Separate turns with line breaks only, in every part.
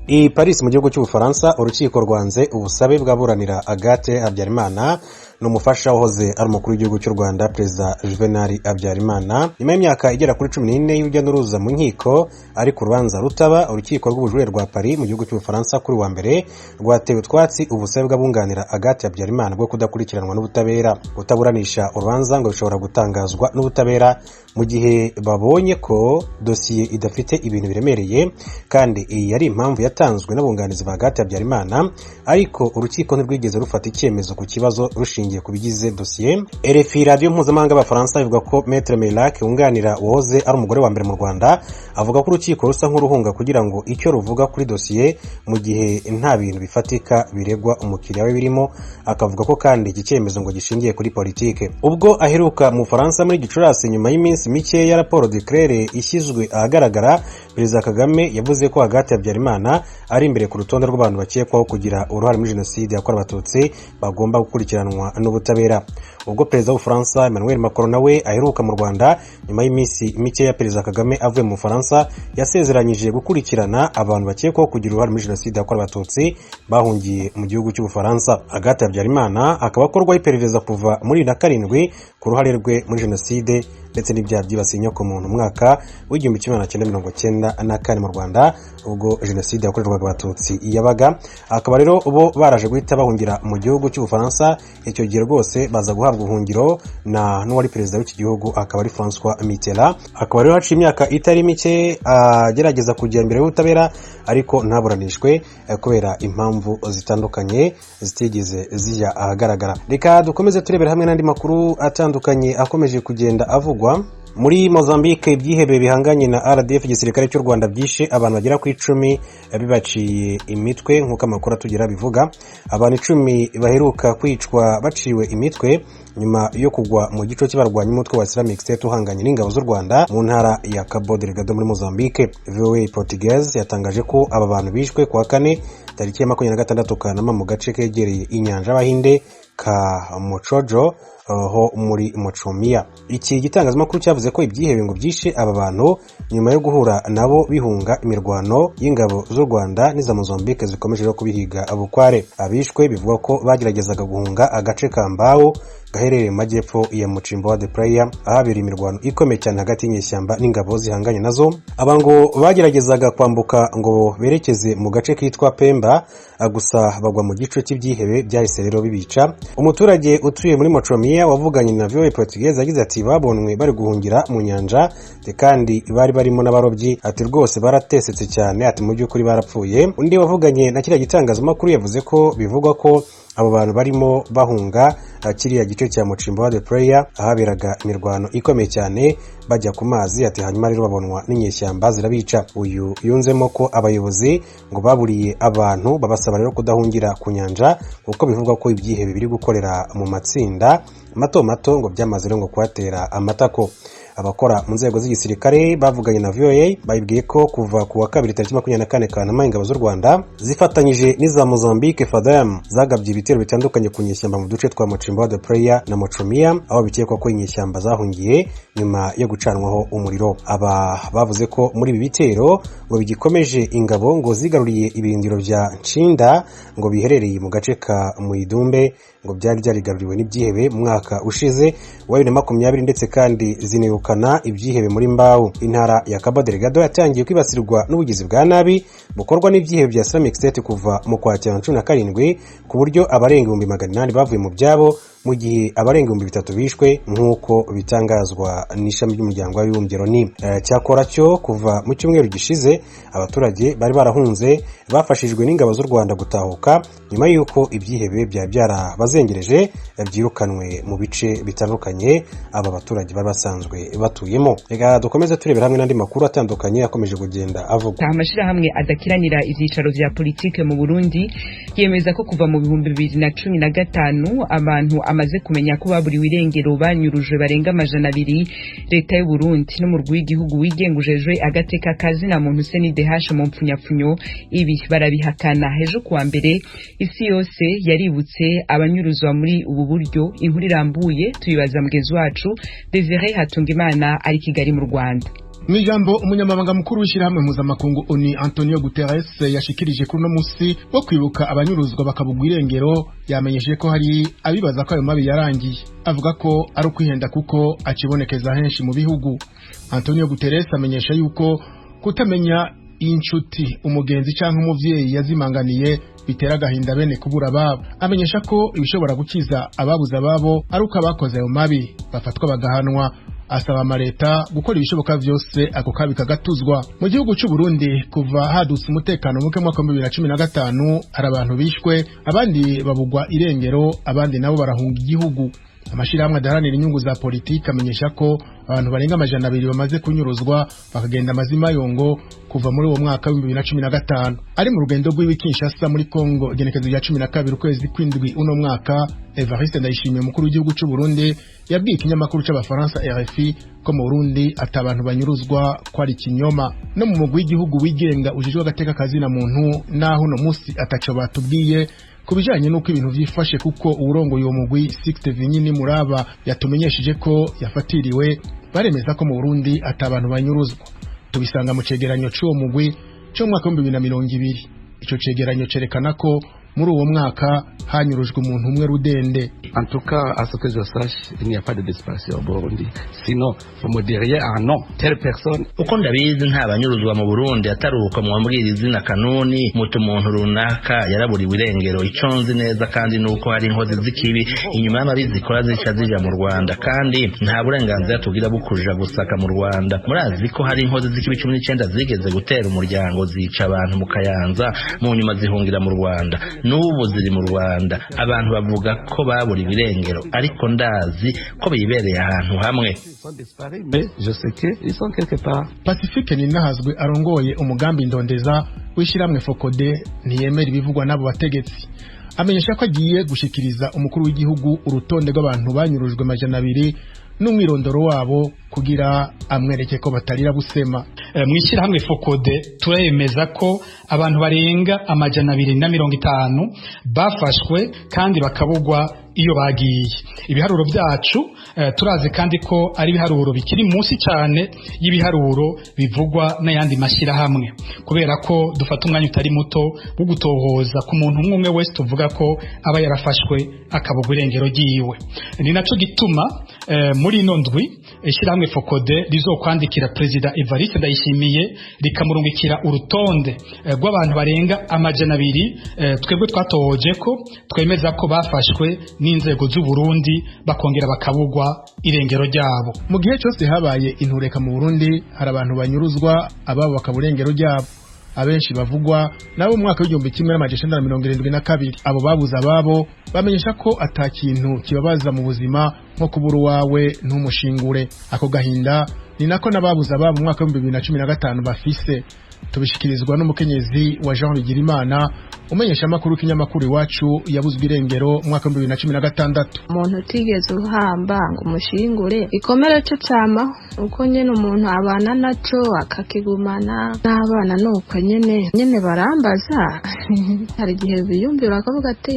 I Paris mu gihugu cy'Ubufaransa, urukiko rwanze ubusabe bw'aburanira Agathe Habyarimana n'umufasha wahoze ari umukuru w'igihugu cy'u Rwanda, Perezida Juvenal Habyarimana, nyuma y'imyaka igera kuri 14 y'urujya n'uruza mu nkiko ariko urubanza rutaba. Urukiko rw'ubujurire rwa Paris mu gihugu cy'Ubufaransa kuri wa mbere rwatewe utwatsi ubusabe bw'abunganira Agathe Habyarimana bwo kudakurikiranwa n'ubutabera. Kutaburanisha urubanza ngo bishobora gutangazwa n'ubutabera mu gihe babonye ko dosiye idafite ibintu biremereye, kandi iyi yari impamvu yatanzwe n'abunganizi ba Agathe Habyarimana, ariko urukiko ntirwigeze rufata icyemezo ku kibazo rushingiye ku bigize dosiye. RFI, radiyo mpuzamahanga y'Abafaransa, ivuga ko Maître Meyrac wunganira uwahoze ari umugore wa mbere mu Rwanda avuga ko urukiko rusa nk'uruhunga kugira ngo icyo ruvuga kuri dosiye mu gihe nta bintu bifatika biregwa umukiriya we birimo, akavuga ko kandi iki cyemezo ngo gishingiye kuri politike. Ubwo aheruka mu Bufaransa muri Gicurasi, nyuma y'iminsi mike ya raporo Duclert ishyizwe ahagaragara, Perezida Kagame yavuze ko Agathe Habyarimana ari imbere ku rutonde rw'abantu bakekwaho kugira uruhare muri Jenoside yakorewe Abatutsi bagomba gukurikiranwa n'ubutabera. Ubwo Perezida w'Ubufaransa Emmanuel Macron nawe aheruka mu Rwanda nyuma y'iminsi mike ya Perezida Kagame avuye mu Bufaransa, yasezeranyije gukurikirana abantu bakekwaho kugira uruhare muri Jenoside yakorewe Abatutsi bahungiye mu gihugu cy'Ubufaransa. Agathe Habyarimana akaba akorwaho iperereza kuva muri 2007 ku ruhare rwe muri jenoside ndetse n'ibyaha byibasiye inyokomuntu mu mwaka w'1994 mu Rwanda, ubwo jenoside yakorerwaga Abatutsi yabaga. Akaba rero bo baraje guhita bahungira mu gihugu cy'Ubufaransa. Icyo gihe rwose baza guhabwa ubuhungiro na n'uwari perezida w'iki gihugu, akaba ari Francois Mitterrand. Akaba rero haciye imyaka itari mike agerageza kujya imbere y'ubutabera, ariko ntaburanishwe kubera impamvu zitandukanye zitigeze zijya ahagaragara. Reka dukomeze turebera hamwe n'andi makuru atandukanye akomeje kugenda avugwa. Muri Mozambique, ibyihebe bihanganye na RDF, igisirikare cy'u Rwanda, byishe abantu bagera ku 10 bibaciye imitwe, nk'uko amakuru atugera bivuga. Abantu 10 baheruka kwicwa baciwe imitwe nyuma yo kugwa mu gico cy'abarwanya umutwe wa Islamic State uhanganye n'ingabo z'u Rwanda mu ntara ya Cabo Delgado muri Mozambique. VOA Portuguese yatangaje ko aba bantu bishwe kuwa kane tariki ya 26 Kanama mu gace kegereye inyanja y'Abahinde ka Mocojo ho muri Mocomiya. Iki gitangazamakuru cyavuze ko ibyihebe ngo byishe aba bantu nyuma yo guhura nabo bihunga imirwano y'ingabo z'u Rwanda n'iza Mozambique zikomeje no kubihiga bukware. Abishwe bivugwa ko bageragezaga guhunga agace ka Mbawo gaherereye mu majyepfo ya Mocimboa de Praia, ahabereye imirwano ikomeye cyane hagati y'inyeshyamba n'ingabo zihanganye nazo. Aba ngo bageragezaga kwambuka ngo berekeze mu gace kitwa Pemba, gusa bagwa mu gico cy'ibyihebe byahise rero bibica. Umuturage utuye muri Mocomiya wavuganye na VOA Portuguese yagize ati: "Babonwe bari guhungira mu nyanja kandi bari barimo n'abarobyi." Ati: "Rwose baratesetse cyane." Ati: "Mu by'ukuri barapfuye." Undi wavuganye na kiriya gitangazamakuru yavuze ko bivugwa ko abo bantu barimo bahunga kiriya gice cya Mocimboa de Praia ahaberaga imirwano ikomeye cyane bajya ku mazi, ati: "Hanyuma rero babonwa n'inyeshyamba zirabica." Uyu yunzemo ko abayobozi ngo baburiye abantu, babasaba rero kudahungira ku nyanja, kuko bivugwa ko ibyihebe biri gukorera mu matsinda mato mato ngo byamaze rero ngo kuhatera amatako. Abakora mu nzego z'igisirikare bavuganye na VOA babibwiye ko kuva ku wa kabiri tariki 24 Kanama, ingabo z'u Rwanda zifatanyije n'iza Mozambique FADM zagabye ibitero bitandukanye ku nyeshyamba mu duce twa Mocimboa de Praia na Mocomiya, aho bikekwa ko inyeshyamba zahungiye nyuma yo gucanwaho umuriro. Aba bavuze ko muri ibi bitero ngo bigikomeje, ingabo ngo zigaruriye ibirindiro bya Nshinda ngo biherereye mu gace ka Muidumbe, ngo byari byarigaruriwe n'ibyihebe mu mwaka ushize wa 2020, ndetse kandi zinirukana ibyihebe muri Mbawu. Intara ya Cabo Delgado yatangiye kwibasirwa n'ubugizi bwa nabi bukorwa n'ibyihebe bya Islamic State kuva mu Kwakira 17, ku buryo abarenga 800,000 bavuye mu byabo, mu gihe abarenga 3000 bishwe, nk'uko bitangazwa n'ishami ry'Umuryango w'Abibumbye Loni. Cyakora cyo kuva mu cyumweru gishize, abaturage bari barahunze bafashijwe n'ingabo z'u Rwanda gutahuka nyuma y'uko ibyihebe byari byarabazengereje byirukanwe mu bice bitandukanye aba baturage bari basanzwe batuyemo. Reka dukomeze turebera hamwe n'andi makuru atandukanye akomeje kugenda avugwa.
Amashirahamwe adakiranira ivyicaro vya politike mu Burundi yemeza ko kuva mu 2015 abantu amaze kumenya ko baburiwe irengero, banyurujwe, barenga 200. Leta y'u Burundi n'umurwi w'igihugu wigenga ujejwe agateka kazina muntu, CNIDH mu mpfunyapfunyo, ibi barabihakana. Ejo kuwa mbere isi yose yaributse abanyuruzwa muri ubu buryo. Inkuru irambuye tuyibaza mugenzi wacu Desire Hatungimana ari Kigali mu Rwanda.
Mw'ijambo umunyamabanga mukuru w'ishyirahamwe mpuzamakungu ONU Antonio Guterres yashikirije kuri uno musi wo kwibuka abanyuruzwa bakabugwa irengero, yamenyesheje ko hari abibaza ko ayo mabi yarangiye. Avuga ko ari ukwihenda kuko akibonekeza henshi mu bihugu. Antonio Guterres amenyesha yuko kutamenya inshuti, umugenzi canke umuvyeyi yazimanganiye bitera agahinda bene kubura ababo. Amenyesha ko ibishobora gukiza ababuze ababo ari uko abakoze ayo mabi bafatwa bagahanwa. Asaba amaleta gukora ibishoboka vyose ako kabi kagatuzwa. Mu gihugu c'u Burundi, kuva hadutse umutekano muke mu mwaka wa 2015, hari abantu bishwe, abandi babugwa irengero, abandi nabo barahunga igihugu. Amashirahamwe adaharanira inyungu za politiki amenyesha ko abantu barenga 200 bamaze kunyuruzwa bakagenda amazima yongo kuva muri uwo mwaka wa 2015. Ari mu rugendo rw'iwi Kinshasa muri Kongo igenekerezo rya 12 ukwezi kw'indwi uno mwaka, Evariste Ndayishimiye, umukuru w'igihugu c'u Burundi, yabwiye ikinyamakuru c'Abafaransa RFI ko mu Burundi ata bantu banyuruzwa, ko ari ikinyoma. No mu mugwi w'igihugu wigenga ujejwe agateka kazina muntu, naho uno musi ataco batubwiye ku bijanye n'uko ibintu vyifashe, kuko uwurongoye uwo mugwi Sixte Vinyini Muraba yatumenyesheje ko yafatiriwe, baremeza ko mu Burundi ata bantu banyuruzwa. Tubisanga mu cegeranyo c'uwo mugwi co mu mwaka wa 2020. Ico cegeranyo cerekana ko muri uwo mwaka hanyurujwe umuntu umwe rudende.
En tout cas, à ce que je sache, il n'y a pas de disparition au Burundi. Sinon, vous me diriez un nom, telle personne.
Uko ndabizi, nta banyuruzwa mu Burundi, atari uko mwambwira izina kanuni muti umuntu runaka yaraburiwe irengero. Ico nzi neza kandi nuko hari inkozi z'ikibi inyuma y'amabi zikora zica zija mu Rwanda, kandi nta burenganzira tugira bukuja gusaka mu Rwanda. Murazi ko hari inkozi z'ikibi 19 zigeze gutera umuryango, zica abantu mu Kayanza, mu nyuma zihungira mu Rwanda, n'ubu ziri mu Rwanda. Abantu bavuga ko baburiwe irengero, ariko ndazi ko bibereye ahantu hamwe.
Ils sont disparus, mais je sais qu'ils sont quelque part.
Pacifique Ninahazwe arongoye umugambi Ndondeza w'ishyirahamwe FOCODE ntiyemera ibivugwa n'abo bategetsi. Amenyesha ko agiye gushikiriza umukuru w'igihugu urutonde rw'abantu banyurujwe 200 n'umwirondoro wabo kugira amwereke ko batarira busema.
Mu ishyirahamwe FOCODE turemeza ko abantu barenga 250 bafashwe kandi bakabugwa iyo bagiye. Ibiharuro byacu turazi kandi ko ari ibiharuro bikiri munsi cyane y'ibiharuro bivugwa n'ayandi mashyirahamwe, kubera ko dufata umwanya utari muto wo gutohoza ku muntu umwe umwe wese tuvuga ko aba yarafashwe akabugwa irengero ryiwe. Ni naco gituma muri ino ndwi ishyirahamwe FOCODE rizokwandikira Perezida Evariste Ndayishimiye, rikamurungikira urutonde rw'abantu barenga 200 twebwe twatohoje ko twemeza ko bafashwe n'inzego z'u Burundi bakongera bakabugwa irengero ryabo.
Mu gihe cyose habaye intureka mu Burundi, hari abantu banyuruzwa ababo bakabura irengero ryabo. Abenshi bavugwa nabo mu mwaka wa 1972. Abo babuze ababo bamenyesha ko ata kintu kibabaza mu buzima nko kubura uwawe ntumushingure. Ako gahinda ni nako n'ababuze ababo mu mwaka wa 2015 bafise. Tubishikirizwa n'umukenyezi wa Jean Bigirimana, umenyesha amakuru k'inyamakuru Iwacu, yabuzwe irengero mu mwaka wa 2016.
Umuntu utigeze uhamba ngo umushingure, ikomere cyo camaho uko nyene umuntu abana naco akakigumana n'abana, nuko nyene nyene barambaza. Hari igihe biyumvira bakavuga ati: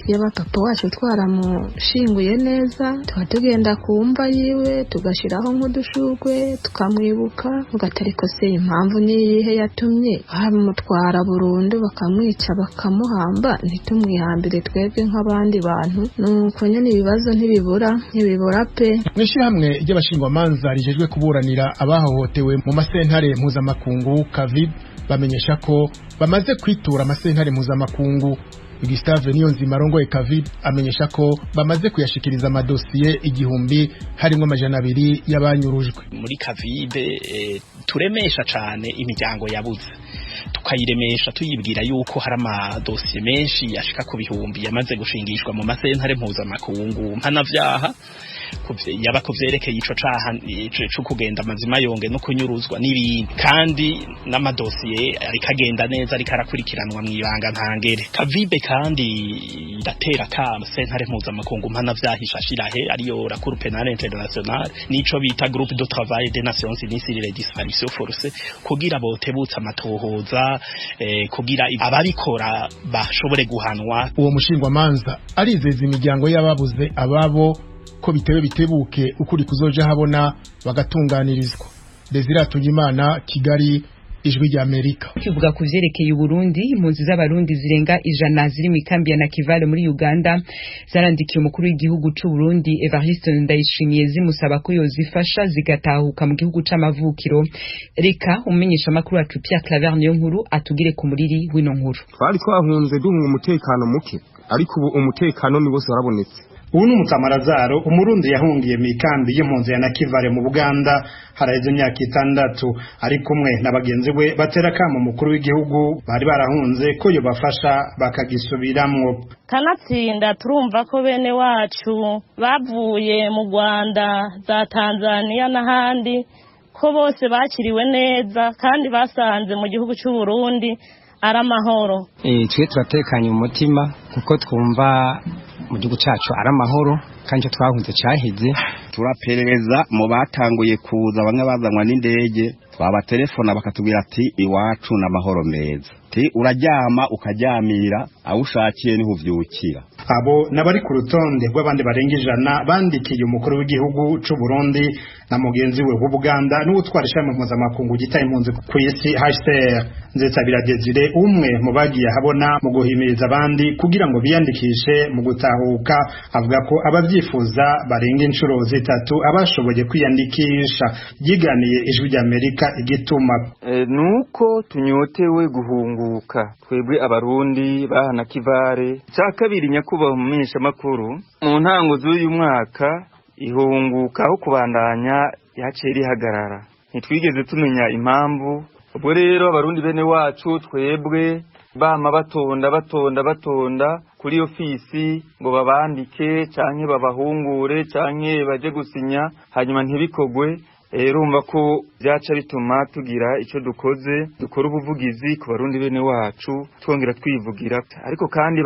"Yaba papa wacu twaramushinguye neza, tuba tugenda ku mva yiwe tugashiraho nk'udushurwe tukamwibuka." Ugatariko se impamvu niyihe yatumye bamutwara burundu, bakamwica, bakamuhamba, ntitumwihambire twebwe nk'abandi bantu? Nuko nyene ibibazo ntibibura, ntibibura pe.
Mw'ishyirahamwe ry'abashingwamanza rijejwe kuburanira abahohotewe mu masentare mpuzamakungu CAVIB, bamenyesha ko bamaze kwitura amasentare mpuzamakungu. Gustave Niyonzima arongoye CAVIB amenyesha ko bamaze kuyashikiriza amadosiye 1000, harimwo 200 y'abanyurujwe.
Muri CAVIB turemesha cane imiryango yabuze, tukayiremesha tuyibwira yuko hari amadosiye menshi ashika ku bihumbi yamaze gushingishwa mu masentare mpuzamakungu mpanavyaha, yaba kuvyerekeye ico caha co kugenda amazima yonge no kunyuruzwa n'ibindi, kandi n'amadosiye ariko agenda neza, ariko arakurikiranwa mw'ibanga ntangere. CAVIB kandi iratera kamo sentare mpuzamakungu mpanavyaha ishashirahe, ariyo la Cour pénale internationale, nico bita Groupe de travail des Nations Unies sur les disparitions forcées, kugira botebutse amatohoza kugira ababikora bashobore guhanwa.
Uwo mushingwamanza arizeza imiryango y'ababuze ababo ko bitewe bitebuke ukuri kuzoja habona bagatunganirizwa. Desire Hatungimana, Kigali, Ijwi rya Amerika.
Kivuga ku vyerekeye Uburundi, impunzi z'Abarundi zirenga 100 ziri mu ikambi ya Nakivale muri Uganda zarandikiye umukuru w'igihugu c'u Burundi Evariste Ndayishimiye zimusaba ko yozifasha zigatahuka mu gihugu c'amavukiro. Reka umumenyesha makuru wacu Pierre Claver niyo nkuru atugire ku muriri w'ino nkuru.
Twari twahunze duhunga umutekano muke, ariko ubu umutekano ni wose warabonetse.
Ubu ni umutamarazaro, Umurundi yahungiye mu ikambi y'impunzi ya Nakivale mu Buganda haraheze imyaka 6, ari kumwe na bagenzi we batera kamo umukuru w'igihugu bari barahunze ko yobafasha bakagisubiramwo.
Kanatsinda turumva ko bene wacu bavuye mu Rwanda, za Tanzania n'ahandi, ko bose bakiriwe neza kandi basanze mu gihugu cy'u Burundi ari amahoro.
Twe turatekanye mu mutima kuko twumva mu gihugu cyacu ari amahoro kandi icyo twahunze cyaheze.
Turaperereza mu batanguye kuza, bamwe bazanwa n'indege, twabatelefona bakatubwira ati iwacu n'amahoro meza, ati uraryama ukaryamira aho ushakiye niho uvyukira.
Abo n'abari ku rutonde rw'abandi barenga 100 bandikiye umukuru w'igihugu c'u Burundi na mugenzi we w'Ubuganda n'uwutwara ishami mpuzamakungu gita impunzi ku isi HCR. Nzetsabira Desire, umwe mu bagiye ahabona mu guhimiriza abandi kugira ngo biyandikishe mu gutahuka, avuga ko abavyifuza barenga inshuro 3 abashoboye kwiyandikisha. Yiganiye Ijwi rya Amerika igituma.
Nuko tunyotewe guhunguka twebwe Abarundi bahana Kivare. Cya kabiri, nyakubahwa umumenyeshamakuru, mu ntango z'uyu mwaka ihunguka aho kubandanya yaciye rihagarara, ntitwigeze tumenya impamvu. Ubwo rero Abarundi bene wacu twebwe bama batonda batonda batonda kuri ofisi ngo babandike canke babahungure canke baje gusinya, hanyuma ntibikogwe. Urumva ko byaca bituma tugira icyo dukoze, dukora ubuvugizi ku Barundi bene wacu, twongera twivugira ariko kandi.